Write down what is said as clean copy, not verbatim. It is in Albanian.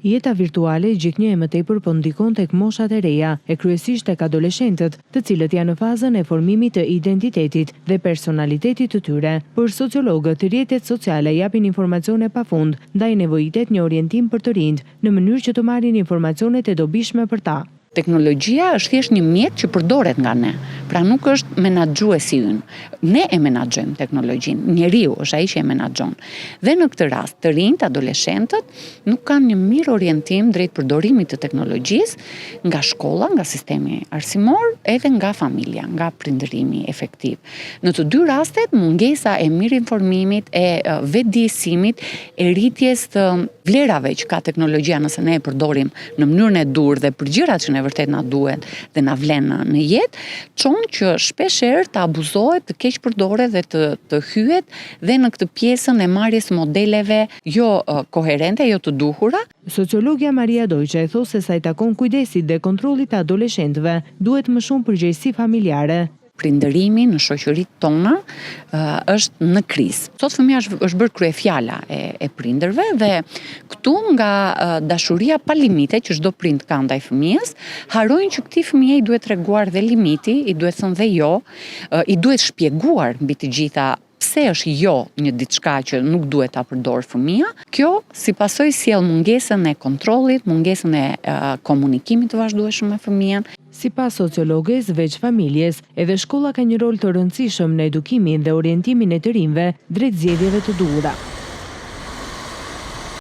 Jeta virtuale gjithnjë e më tepër po ndikon tek moshat e reja, e kryesisht tek adoleshentët, të cilët janë në fazën e formimit të identitetit dhe personalitetit të tyre. Për sociologët, rrjetet sociale japin informacione pafund, ndaj nevojitet një orientim për të rinjtë, në mënyrë që të marrin informacionet e dobishme për ta. Teknologjia është thjesht një mjet që përdoret nga ne, pra nuk është menaxhuesi ynë. Ne e menaxhojmë teknologjinë, njeriu është ai që e menaxhon. Dhe në këtë rast, të rinjtë, adoleshentët, nuk kanë një mirë orientim drejt përdorimit të teknologjisë nga shkolla, nga sistemi arsimor, edhe nga familja, nga prindërimi efektiv. Në të dy rastet, mungesa e mirinformimit, e vetëdijesimit, e rritjes të vlerave që ka teknologjia nëse ne e përdorim në mënyrën e duhur dhe për gjërat që ne vërtet na duhet dhe na vlen në, në jetë, çon që shpeshherë të abuzohet, të keqpërdoret dhe të të hyhet dhe në këtë pjesën e marrjes së modeleve jo koherente, jo të duhura. Sociologja Maria Dojçe thotë se sa i takon kujdesit dhe kontrollit të adoleshentëve, duhet më shumë përgjegjësi familjare. Prindërimi në shoqëritë tona është në krizë. Sot fëmija është, është bërë kryefjala e, e prindërve dhe këtu nga dashuria pa limite që çdo prind ka ndaj fëmijës, harrojnë që këtij fëmije i duhet treguar dhe limiti, i duhet thënë dhe jo, i duhet shpjeguar mbi të gjitha pse është jo një diçka që nuk duhet ta përdorë fëmija. Kjo si pasojë sjell mungesën e kontrollit, mungesën e komunikimit të vazhdueshëm me fëmijën. Sipas sociologes, veç familjes, edhe shkolla ka një rol të rëndësishëm në edukimin dhe orientimin e të rinjve drejt zgjedhjeve të duhura.